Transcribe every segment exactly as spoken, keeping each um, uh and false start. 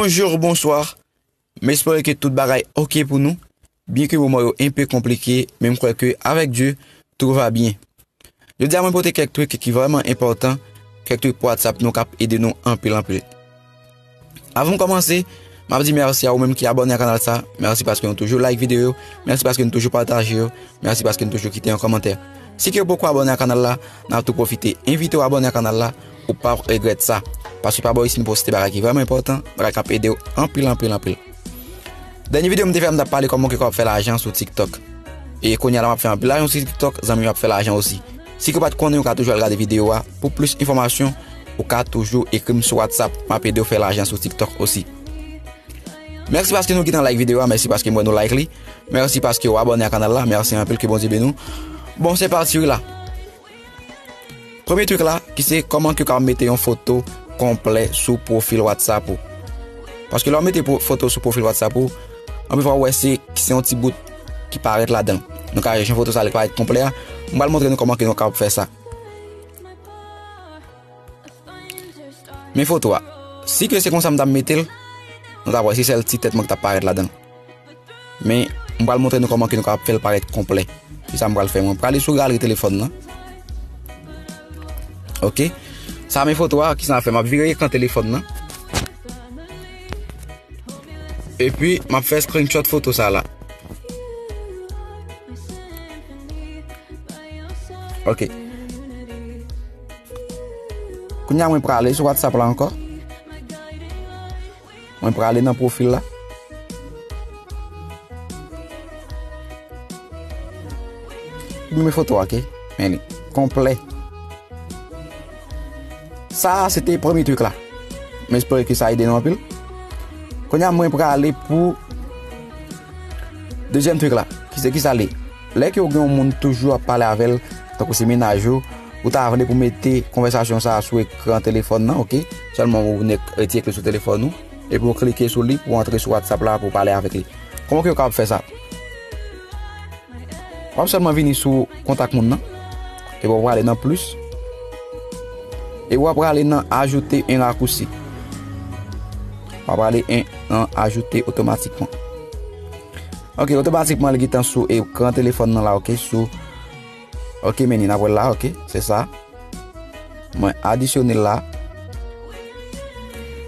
Bonjour, bonsoir. M espere ke tout bagay oke pou nou. Byen ke moman yo enpe konplike, men m kwè ke avèk Dye, tout va byen. Jodi a, mwen pote kèk trik ki vrèman enpòtan, kèk trik pou WhatsApp nou k ap ede nou anpil, anpil. Avan m kòmanse, m ap di mèsi a ou menm ki abòne a kanal sa. Mèsi paske nou toujou like videyo yo. Mèsi paske nou toujou pataje yo. Mèsi paske nou toujou kite yon kòmantè. Si ke w poko abòne a kanal la, n ap tou pwofite envite w abòne a kanal la. Ou p ap regrèt sa. Paske pa bò isit nou poste bagay ki vrèman enpòtan, bagay k ap ede w anpil, anpil, anpil. Dènye videyo m te fè, m t ap pale kòman ke w kapab fè lajan sou TikTok. E kounye a la, m ap fè anpil lajan sou TikTok, zanmi m ap fè lajan osi. Si ke w pa t konnen, ou ka toujou al gade videyo a. Pou plis enfòmasyon, ou ka toujou ekri m sou WhatsApp. M ap ede w fè lajan sou TikTok osi. Mèsi paske nou gentan like videyo a, mèsi paske m wè nou like li. Mèsi paske w abòne a kanal la, mèsi anpil, ke Bondye beni w. Bon, se pati wi la. Premye trik la, ki se kòman ke w kapab mete yon foto konplè sou pwofil WhatsApp ou. Paske lè w mete po-, foto sou pwofil WhatsApp ou, anpil fwa w wè se, se yon ti bout ki parèt ladan l. Nou ka chèche yon foto sa li parèt konplè a. M pral montre nou kòman ke nou kapab fè sa. Men foto a. Si ke se konsa m t ap mete l, nou t ap wè se sèl ti tèt mwen ki t ap parèt ladan l. Men, m pral montre nou kòman ke nou kapab fè l parèt konplè. Se sa m pral fè. Mwen prale sou galeri telefòn nan. Oke. Sa men foto a, kisa m ap fè? M ap vire ekran telefòn nan. Epi, m ap fè screenshot foto sa la. Oke. Kounye a mwen prale sou WhatsApp la ankò. Mwen prale nan pwofil la. Men foto a, oke? Men li konplè. Sa a, se te premye trik la. M espere ke sa ede nou anpil. Kounye a, mwen prale pou dezyèm trik la. Ki se kisa li? Lè ke w gen yon moun toujou ap pale avè l, tankou se mennaj ou, ou ta vle pou mete konvèsasyon sa a sou ekran telefòn nan, oke? Sèlman ou nèk retire kle sou telefòn ou, epi w klike sou li pou w antre sou WhatsApp la pou w pale avèk li. Kòman ke w kapab fè sa? W ap sèlman vini sou kontak moun nan, epi w ap prale nan plis, e w ap prale nan ajoute un raccourci. W ap prale en, nan ajoute otomatikman. Oke, otomatikman li gentan sou ekran telefòn nan la, oke, sou, oke, men li n ap wè l la, oke, se sa. Mwen adisyone l la.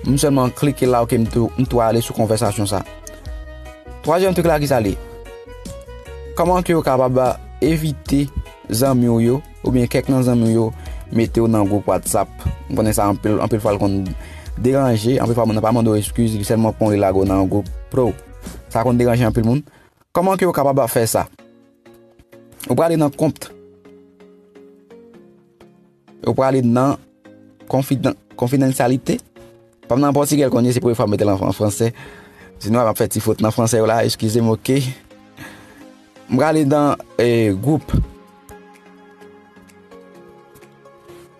M sèlman klike la, oke, m tou, m tou ale sou konvèsasyon sa. Twazyèm trik la, kisa li? Kòman ke w kapab evite zanmi w yo, oubyen kèk nan zanmi w yo, mete w nan gwoup WhatsApp? M konnen sa anpil, anpil fwa l konn deranje, anpil fwa moun nan pa mande w eskiz, li sèlman pran w, li lage w nan yon gwoup pro. Sa konn deranje anpil moun. Kòman ke w kapab fè sa? Ou prale nan kont. Ou prale nan konfidan-, konfidansyalite. Pa m nan pòtigè l kounye, se premye fwa m mete l an, an fransè. Sinon, m ap fè ti fot nan fransè yo la, eskize m, oke. M prale nan, eh, gwoup.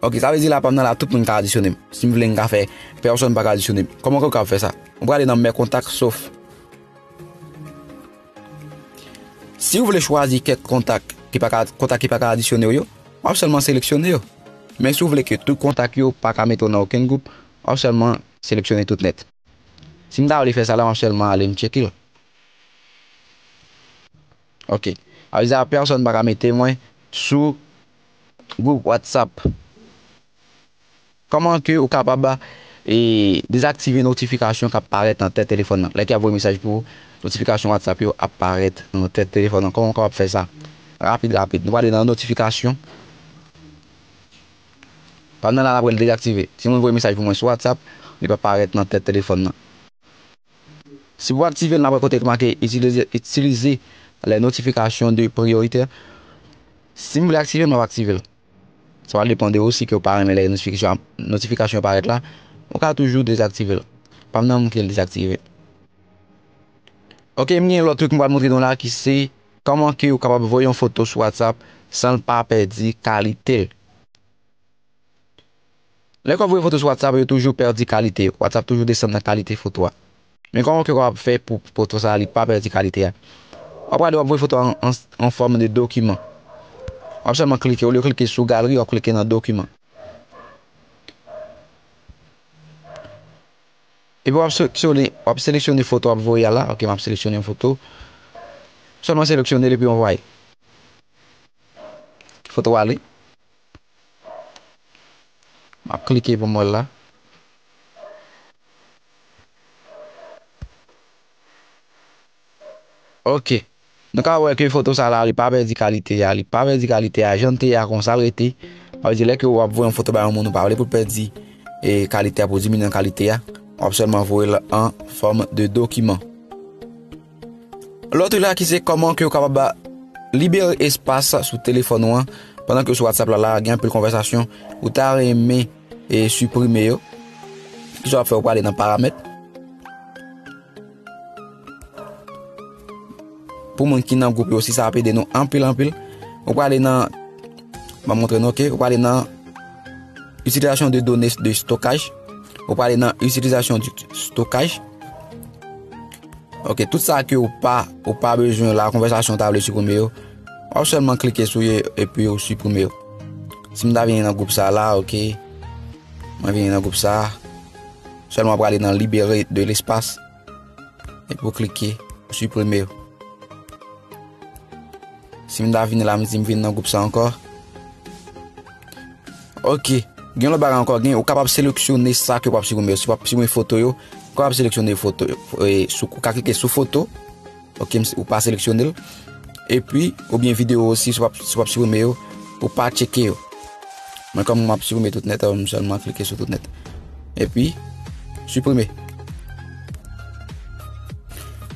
Oke, sa vle di la, pa m nan la, tout moun ka adisyone m. Si m vle, m ka fè, pèsonn pa ka adisyone m. Kòman ke w kapab fè sa? Ou prale nan mes contacts, sof. Si w vle chwazi kèk kontak ki pa ka, kontak ki pa ka adisyone w yo, w ap sèlman seleksyone yo. Men si w vle ke tout kontak yo pa ka mete w nan okenn gwoup, w ap sèlman seleksyone tout nèt. Si m ta vle fè sa la, m ap sèlman ale m tcheke l. Oke. Sa vle di a, pèsonn pa ka mete mwen sou gwoup WhatsApp. Kòman ke ou kapab, e, dezaktive notifikasyon k ap parèt nan tèt telefòn nan? Lè ke y ap voye mesaj pou ou, notifikasyon WhatsApp yo ap parèt nan tèt telefòn nan. Kòman ou kapab fè sa? Rapid, rapid. Nou prale nan notifikasyon. Pa m nan la, n ap wè l dezaktive. Si moun voye mesaj pou mwen sou WhatsApp, li p ap parèt nan tèt telefòn nan. Si w aktive l, n ap wè kote k make itilize, itilize les notifications de priorité. Si m vle aktive l, m ap aktive l. Sa va depann de ou, si ke w pa renmen lè notifikasyon, notifikasyon parèt la, ou ka toujou dezaktive l. Pa m nan m ki l dezaktive. Oke, m gen lòt trik m pral montre nou la ki se kòman ke ou kapab voye yon foto sou WhatsApp san l pa pèdi kalite l. Lè ke w ap voye foto sou WhatsApp, yo toujou pèdi kalite yo. WhatsApp toujou desann nan kalite foto a. Men kòman ke w kapab fè pou foto sa a li pa pèdi kalite a? W ap prale, w ap voye foto a an, an, an fòm de dokiman. W ap sèlman klike, olye w klike sou galeri, w ap klike nan dokiman. Epi w ap seleksyone, w ap seleksyone foto w ap voye a la. Ok, m ap seleksyone yon foto. Sèlman seleksyone l epi anvwaye. Foto ale. M ap klike pou m wè l la. Ok. Nou ka wè ke foto sa la, li pa pèdi kalite a, li pa pèdi kalite a, jan l te ye a konsa l rete. Sa vle di lè ke w ap voye yon foto bay yon moun, ou pa vle pou l pèdi, e, kalite a, pou diminye kalite a, w ap sèlman voye l an fòm de dokiman. Lòt la ki se kòman ke w kapab libere espas sou telefòn ou an, pandan ke w sou WhatsApp la, la, gen anpil konvèsasyon ou ta renmen, e, siprime yo. Kisa w ap fè, ou prale nan paramèt. Pou moun ki nan gwoup yo, si sa ap ede nou anpil, anpil, ou prale nan, m ap montre nou, ok, ou prale nan itilizasyon de done de stokaj, ou prale nan itilizasyon de stokaj. Ok, tout sa ke ou pa, ou pa bezwen la, konvèsasyon ou ta vle siprime yo, w ap sèlman klike sou yo epi ou siprime yo. Si m ta vini nan gwoup sa la, ok, mwen vini nan gwoup sa, sèlman w ap prale nan libere de l'espace. Epi w klike, w siprime yo. Si m ta vini la, m di m vin nan gwoup sa ankò. Ok. Gen lòt bagay ankò, gen, ou kapab seleksyone sa ke w ap siprime yo. Si w ap siprime foto yo, ou kapab seleksyone foto yo. E, sou, ou ka klike sou foto. Ok, m, ou pa seleksyone l. Epi, oubyen videyo osi, si w ap, si w ap siprime yo, ou pa tcheke yo. Men kòm m ap siprime tout nèt, m sèlman klike sou tout nèt. Epi, siprime.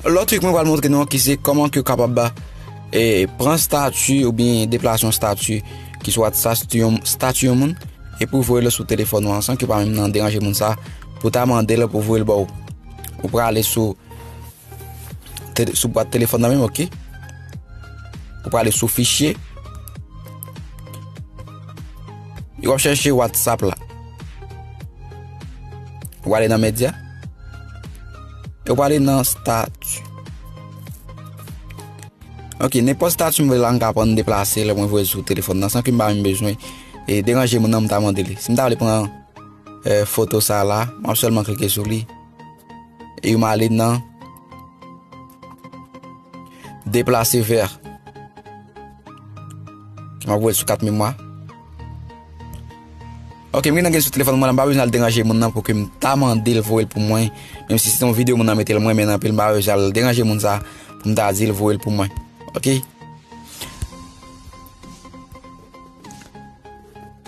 Lòt trik mwen pral montre nou an ki se kòman ke w kapab, e, pran stati oubyen deplase yon stati ki sou WhatsApp, stati yon, stati yon moun, epi w voye l sou telefòn ou an san ke w pa menm nan deranje moun sa pou w ta mande l pou voye l ba w. Ou prale sou te-, sou bwat telefòn nan menm, ok? Ou prale sou fichye. Ou ap chèche WhatsApp la. Ou prale nan medya. E ou prale nan stati. Ok, nenpòt stati m vle la, m ka pran deplase l, mwen voye l sou telefòn nan, san ke m pa menm bezwen, e, deranje moun nan, m ta mande li. Si m ta vle pran, e, foto sa la, m ap sèlman klike sou li. E m ale nan deplase vè. M ap voye l sou kat memwa. Ok, m gentan gen l sou telefòn mwen la, m pa bezwen al deranje moun nan pou ke m ta mande l voye l pou mwen. Menm si se yon videyo moun nan mete l, mwen renmen l anpil, m pa bezwen al deranje moun sa pou m ta di l voye l pou mwen. Ok?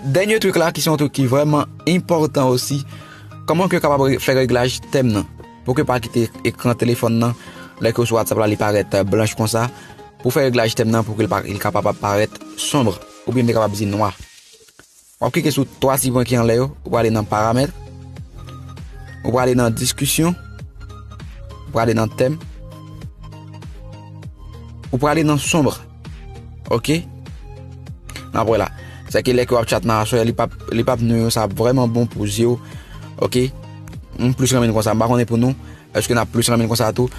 Dènye trik la, ki se yon trik ki vrèman enpòtan osi, kòman ke w kapab re-, fè reglaj tèm nan pou ke pa kite ekran telefòn nan, lè ke w sou WhatsApp la, li parèt blanch konsa, pou fè reglaj tèm nan pou ke l pa, li kapab ap parèt sonb, oubyen m te kapab di nwa. W ap klike sou twa ti pwen ki anlè yo, ou prale nan paramèt, ou prale nan diskisyon, ou prale nan tèm, ou prale nan sonb. Ok? N ap wè la. Sèke lè ke w ap chat nan aswè, li p ap, li p ap nou yo, sa ap vrèman bon pou zye w. Ok? M plis renmen l konsa. M pa konnen pou nou. Èske n ap plis renmen l konsa tou?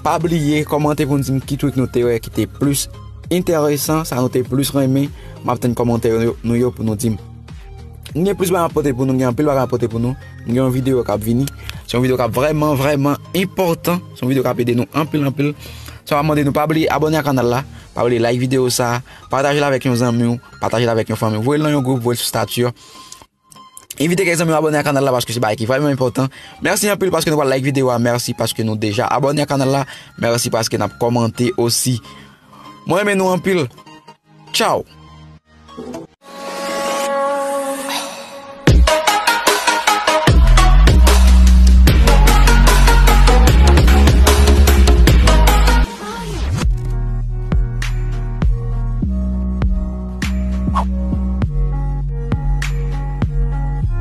Pa bliye kòmante pou n di m ki trik nou te wè ki te plis enteresan, sa nou te plis renmen. M ap tann kòmantè yo, nou yo pou nou di m. M gen plis bagay m ap pote pou nou, m gen anpil bagay m ap pote pou nou. M gen yon videyo k ap vini. Se yon videyo k ap vrèman, vrèman enpòtan. Se yon videyo k ap ede nou anpil, anpil. Sa m ap mande nou, pa bliye abòne ak kanal la, pa bliye like videyo sa, pataje l avèk yon zanmi w, pataje l avèk yon fanmi w, voye l nan yon gwoup, voye l sou stati w. Envite kèk zanmi w abòne ak kanal la paske se bagay ki vrèman enpòtan. Mèsi anpil paske nou pral like videyo a. Mèsi paske nou deja abòne ak kanal la. Mèsi paske n ap kòmante osi. Mwen renmen nou anpil. Tchaw!